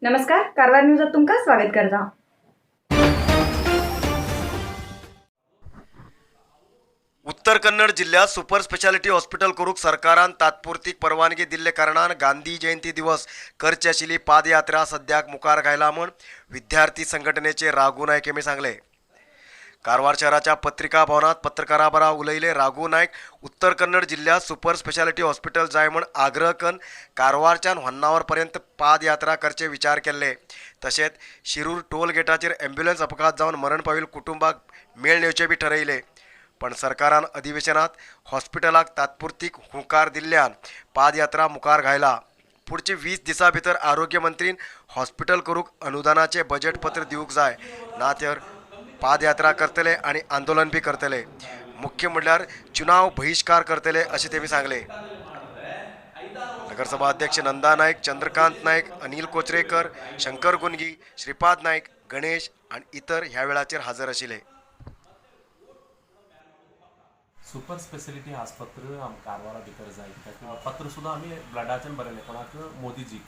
नमस्कार, कारवार न्यूजात तुमकां स्वागत करता. उत्तर कन्नड जिल्ह्यात सुपर स्पेशालिटी हॉस्पिटल करूंक सरकारान तात्पुरती परवानगी दिल्ले कारणान गांधी जयंती दिवस करची आशिल्ली पादयात्रा सद्याक मुखार घायला म्हूण विद्यार्थी संघटनेचे राघू नायक हेमी सांगले. कारवार शहराच्या पत्रिका भवनात पत्रकारां बरोबर उलयले राघू नायक. उत्तर कन्नड जिल्ह्यात सुपर स्पेशालिटी हॉस्पिटल जाय म्हूण आग्रह करून कारवारच्यान होन्नावर पर्यंत पादयात्रा करचे विचार केल्ले. तशेंच शिरूर टोल गेटाचेर ॲम्ब्युलन्स अपघात जावन मरण पाविल्ल्या कुटुंबाक मेळ येवचे बी ठरयले, पण सरकारान अधिवेशनात हॉस्पिटलाक तात्पुरतीक हुंकार दिल्ल्यान पादयात्रा मुखार घायला. पुढचे 20 दिसां भितर आरोग्य मंत्रीन हॉस्पिटल करूंक अनुदानाचे बजेट पत्र दिवंक जाय, ना तर पादयात्रा करतले आनी आंदोलन बी करतले. मुख्य म्हणल्यार चुनाव बहिश्कार करतले अशें तेमी सांगले. नगरसभा अध्यक्ष नंदा नायक, चंद्रकांत नायक, अनिल कोचरेकर, शंकर गुंगी, श्रीपाद नायक, गणेश आनी इतर ह्या वेळाचेर हजर आशिल्ले. सुपर स्पेशलिटी आस्पत्र आम कारवारा भितर जाय, कित्याक पत्र सुद्दां आमी ब्लडाच्यान बरयलें कोणाक, मोदीजीक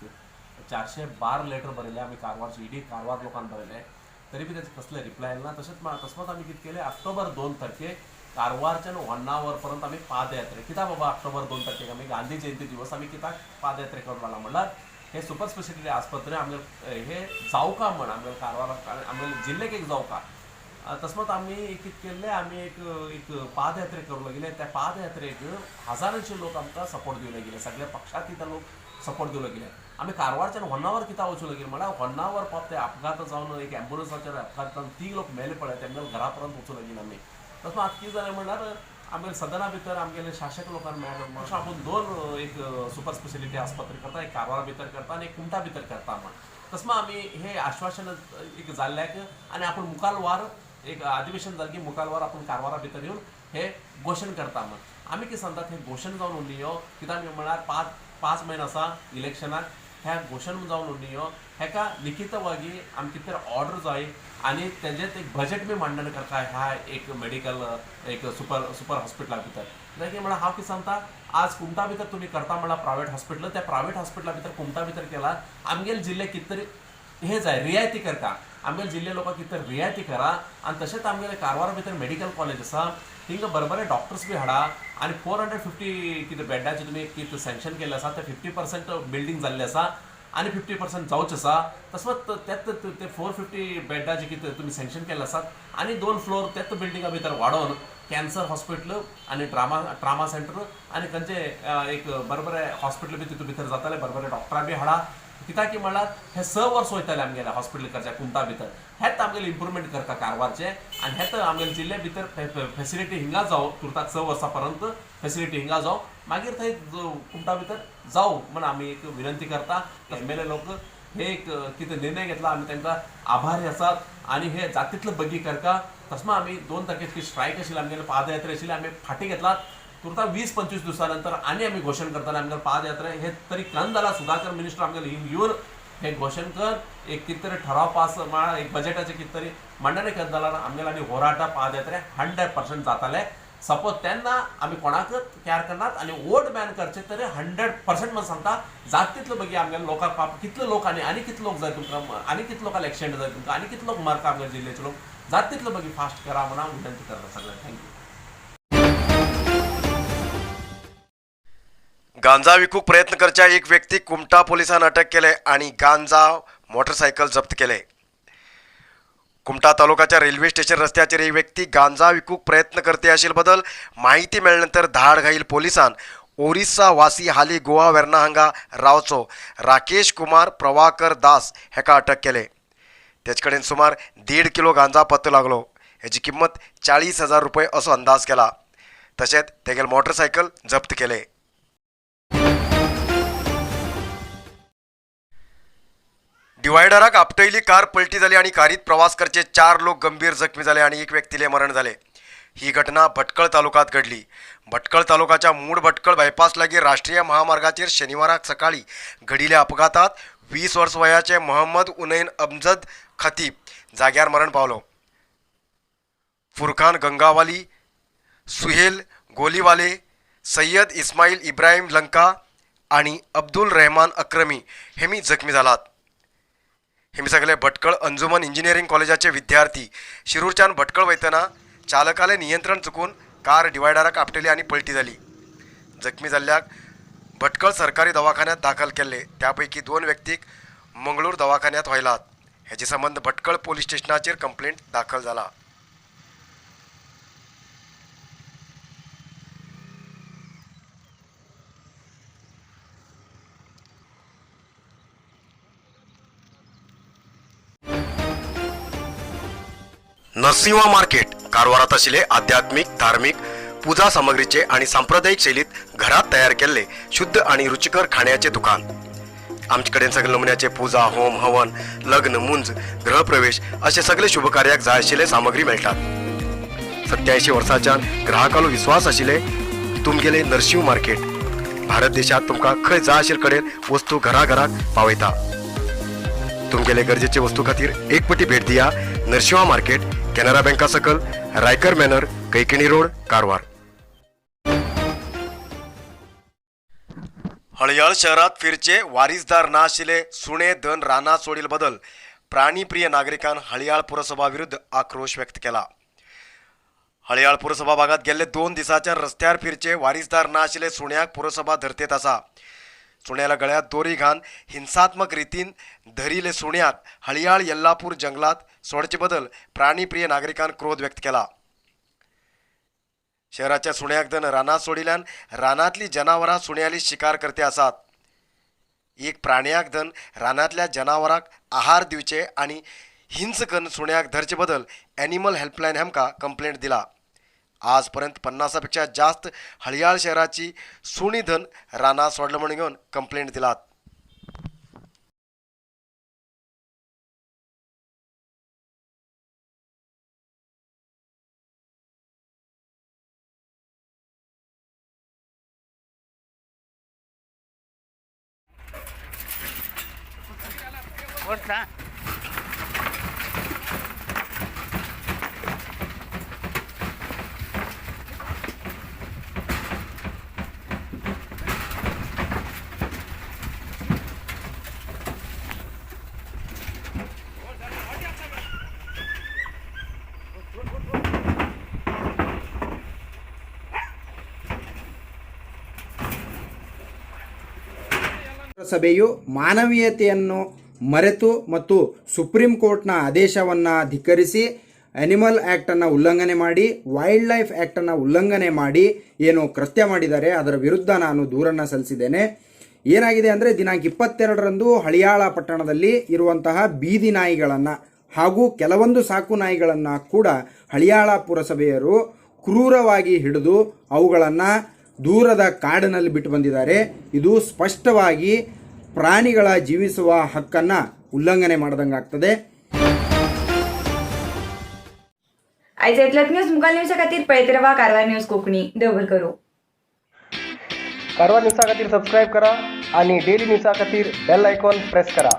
412 लेटर बरयले आमी कारवारचे, इडी कारवार लोकांक बरयले, तरी बी तेजे कसले रिप्लाय येयला ना. तशेंच तस्मात आमी कितें केलें, ऑक्टोबर 2 तारखेक कारवारच्यान होन्नावर पर्यंत आमी पादयात्रा. कित्याक बाबा ऑक्टोबर 2 तारखेक आमी गांधी जयंती दिवस आमी कित्याक पादयात्रा करूंक लागला म्हणल्यार हे सुपर स्पेशलिटी आस्पत्रे आमगे हे जावका म्हण, आमगे कारवाराक आमगे जिल्ल्याक एक जावका. तस्मात आमी कितें केल्लें, आमी एक एक पादयात्रा करूंक लागिल्ले. त्या पादयात्रेक हजारांचे लोक आमकां सपोर्ट दिवंक लागिल्ले, सगळ्या पक्षातीत लोक सपोर्ट दिवंक लागिल्ले. आमी कारवारच्यान होन्नावर कित्याक वचूंक लागिल्ले म्हणल्यार होन्नावर पाप ते अपघात जावन एक ॲम्बुलन्साचेर अपघात जावन 3 लोक मेले पळय, तेमगेले घरा पर्यंत वचूंक लागिल्ले आमी. तस्मात आतां कितें जालें म्हणल्यार आमगेले सदना भितर आमगेले शासक लोकांक मेळ्ळें, अशें आपूण 2 एक सुपर स्पेशलिटी आस्पत्रे करता, एक कारवारा भितर करता आनी एक कुमटा भितर करता म्हण. तस्मात आमी हे आश्वासन एक जाल्ल्याक आनी आपूण मुखार वार एक अधिवेशन जालें की मुखार वार आपूण कारवारा भितर येवन हे घोशण करता म्हण. आमी कितें सांगतात, हें घोशण जावन उरली यो, कित्याक आमी म्हळ्यार 5 म्हयने आसा इलेक्शनाक, ह्या घोशण जावन उरली यो, हेका लिखित वागी आमकां कितें तरी ऑर्डर जाय आनी तेजें एक बजेट बी मांडण करता ह्या एक मेडिकल एक सुपर सुपर हॉस्पिटला भितर. कित्याक म्हळ्यार हांव कितें सांगता, आज कुमटा भितर तुमी करता म्हणल्यार प्रायवेट हॉस्पिटल, त्या प्रायवेट हॉस्पिटला भितर कुमटा भितर केला, आमगेले जिल्ले कितें तरी हे जाय रियायती करता, आमगेले जिल्ले लोकांक कितें तरी रियायती करा. आनी तशेंच आमगेले कारवारा भितर मेडिकल कॉलेज आसा, थिंगा बरोबर डॉक्टर्स बी हाडा आनी 450 कितें बेडाचे तुमी कितें सँक्शन केल्लें आसा, ते 50% बिल्डींग जाल्लें आसा आनी 50% जावचें आसा. तसोच तेच ते 450 बेडाचे कितें तुमी सँक्शन केल्ले आसात आनी 2 फ्लोर त्याच बिल्डिंगा भितर वाडोवन कॅन्सर हॉस्पिटल आनी ट्रामा सेंटर आनी खंयचे एक बरोबर हॉस्पिटल बी तितून भितर जातालें, बरोबर डॉक्टरां बी हाडा. कित्याक की म्हणल्यार हे 6 वर्स वयताले आमगेले हॉस्पिटल करच्या कुमटा भितर. हेच आमगेले इम्प्रुवमेंट करता कारवारचे आनी हेच आमगेले जिल्ल्या भितर फेसिलिटी हिंगा जावं, तुर्ताक 6 वर्सां पर्यंत फेसिलिटी हिंगा जावं, मागीर थंय कुमटा भितर जावं म्हण आमी एक विनंती करता. एम एल ए लोक हे एक कितें निर्णय घेतला, आमी तांकां आभारी आसात आनी हे जात तितलो बगी करता. तसमा आमी 2 तारखेक स्ट्रायक आशिल्ली, आमगेले पादयात्रा आशिल्ली, आमी फाटीं घेतलात. तुर्ताक 20-25 दिवसां नंतर आनी आमी घोशण करतले आमगेले पादयात्रा हे तरी कन जाला. सुधाकर मिनिस्टर आमगेले हिंग येवन हे घोशण कर एक कितें तरी ठराव पास म्हळ्यार एक बजेटाचें कितें तरी मांडणी करत जाल्यार आमगेले आनी होराटा पादयात्रा 100% जाताले. सपोज तेन्ना आमी कोणाकच कॅर करनात आनी वोट बॅन करचे तरी 100% म्हण सांगता, जात तितलो बगी आमगेले लोकांक पाप कितले लोक आनी आनी कितले लोक जाय तुमकां, आनी कितले लोकांक एक्सिडेंट जाय तुमकां, आनी कितले लोक मरता आमगे जिल्ल्याचे लोक, जात तितलो बगी फास्ट करा म्हण हांव विनंती करता सगळ्यांक. Thank you. गांजा विकूंक प्रयत्न करच्या एक व्यक्तीक कुमटा पोलिसान अटक केले आनी गांजा मोटरसायकल जप्त केले. कुमटा तालुकाच्या रेल्वे स्टेशन रस्त्याचेर एक व्यक्ती गांजा विकूंक प्रयत्न करते आशिल्ले बदल माहिती मेळ्ळे नंतर धाड घाईल पोलिसान ओरिसा वासी हाली गोवा वेर्ना हांगा रावचो राकेश कुमार प्रवाकर दास हेका अटक केले. तेचे कडेन सुमार 1.5 किलो गांजा पत्तो लागलो. हेची किंमत 40,000 रुपये असो अंदाज केला. तशेंच तेगेले मोटरसायकल जप्त केले. डिवायडराक आपटयली कार पलटी जाली आनी कारीत प्रवास करचे 4 लोक गंभीर जखमी जाले आनी एक व्यक्तीले मरण जाले. ही घटना भटकळ तालुक्यात घडली. भटकळ तालुक्याच्या मूड भटकळ बायपास लागीं राष्ट्रीय महामार्गाचेर शनिवाराक सकाळी घडिल्ल्या अपघातात 20 वर्स वयाचे मोहम्मद उनैन अमजद खतीब जाग्यार मरण पावलो. फुरखान गंगावाली, सुहेल गोलीवाले, सय्यद इस्माईल इब्राहिम लंका आनी अब्दुल रहमान अक्रमी हेमी जखमी जालात. हे सगळे भटकळ अंजुमन इंजिनिअरिंग कॉलेजाचे विद्यार्थी शिरूरच्यान भटकळ वयतना चालकाले नियंत्रण चुकून कार डिवायडराक आपटली आनी पलटी जाली. जखमी जाल्ल्याक भटकळ सरकारी दवाखान्यात दाखल केल्ले. त्यापैकी 2 व्यक्तीक मंगळूर दवाखान्यात व्हयलात. हेजे संबंद भटकळ पोलीस स्टेशनाचेर कंप्लेंट दाखल जाला. नरसिंहा मार्केट कारवारात आशिल्ले आध्यात्मिक, धार्मिक पूजा सामग्रीचे आणि सांप्रदायिक शैलीत घरात तयार केल्ले शुद्ध आणि रुचिकर खाण्याचे दुकान. आमचे कडेन सगळे नमुन्याचे पूजा, होम, हवन, लग्न, मुंज, गृहप्रवेश असे सगळे शुभकार्याक जाय आशिल्ले सामग्री मेळटात. 87 वर्सांच्यान ग्राहकालो विश्वास आशिल्ले तुमगेले नरसिंह मार्केट भारत देशात तुमकां खंय जाय आशिल्ले कडेन वस्तू घराघराक पावयता. तुमगेले गरजेचे वस्तू खातीर एक पटी भेट दिया नरसिंहा मार्केट, कॅनरा बँका सकल, रायकर मॅनर, कैकिणी रोड, कारवार. हळयाळ शहरात फिरचे वारीसदार ना आशिल्ले सुणे धन रानां सोडील बदल प्राणीप्रिय नागरिकान हळयाळ पुरसभा विरुद्ध आक्रोश व्यक्त केला. हळयाळ पुरसभा भागात गेल्ले 2 दिसांच्या रस्त्यार फिरचे वारीसदार ना आशिल्ले सुण्याक पुरसभा धरतेत आसा. सुण्याला गळ्यात दोरी घान हिंसात्मक रितीन धरिले सुण्याक हळयाळ येल्लापूर जंगलात सोडचे बदल प्राणीप्रिय नागरिकान क्रोध व्यक्त केला. शहराच्या सुण्याक धन रानात सोडिल्यान रानातली जनावरां सुण्याली शिकार करते आसात. एक प्राण्याक धन रानातल्या जनावरांक आहार दिवचे आनी हिंस कन्न सुण्याक धरचे बदल एनिमल हेल्पलायन हेमकां कंप्लेंट दिला. आजपर्यंत 50 पेक्षा जास्त हळयाळ शहराची सुणी धन रानात सोडलं म्हणून घेवन कंप्लेंट दिलात. ಸಭೆಯು ಮಾನವೀಯತೆಯನ್ನು ಮರೆತು ಮತ್ತು ಸುಪ್ರೀಂ ಕೋರ್ಟ್ನ ಆದೇಶವನ್ನು ಧಿಕ್ಕರಿಸಿ ಅನಿಮಲ್ ಆ್ಯಕ್ಟನ್ನು ಉಲ್ಲಂಘನೆ ಮಾಡಿ, ವೈಲ್ಡ್ ಲೈಫ್ ಆ್ಯಕ್ಟನ್ನು ಉಲ್ಲಂಘನೆ ಮಾಡಿ ಏನು ಕೃತ್ಯ ಮಾಡಿದ್ದಾರೆ ಅದರ ವಿರುದ್ಧ ನಾನು ದೂರನ್ನು ಸಲ್ಲಿಸಿದ್ದೇನೆ. ಏನಾಗಿದೆ ಅಂದರೆ, ದಿನಾಂಕ 22ರಂದು ಹಳಿಯಾಳ ಪಟ್ಟಣದಲ್ಲಿ ಇರುವಂತಹ ಬೀದಿ ನಾಯಿಗಳನ್ನು ಹಾಗೂ ಕೆಲವೊಂದು ಸಾಕು ನಾಯಿಗಳನ್ನು ಕೂಡ ಹಳಿಯಾಳ ಪುರಸಭೆಯರು ಕ್ರೂರವಾಗಿ ಹಿಡಿದು ಅವುಗಳನ್ನು ದೂರದ ಕಾಡಿನಲ್ಲಿ ಬಿಟ್ಟು ಬಂದಿದ್ದಾರೆ. ಇದು ಸ್ಪಷ್ಟವಾಗಿ ಪ್ರಾಣಿಗಳ ಜೀವಿಸುವ ಹಕ್ಕನ್ನು ಉಲ್ಲಂಘನೆ ಮಾಡಿದಂಗಾಗ್ತದೆ. आयज इतलेच न्यूज मुखार न्यूजा खातीर पळयत रावा कारवार न्यूज कोंकणी. देव बरें करूं. कारवार न्यूजा खातीर सबस्क्रायब करा आणि डेली न्यूजा खातीर बेल आयकॉन प्रेस करा.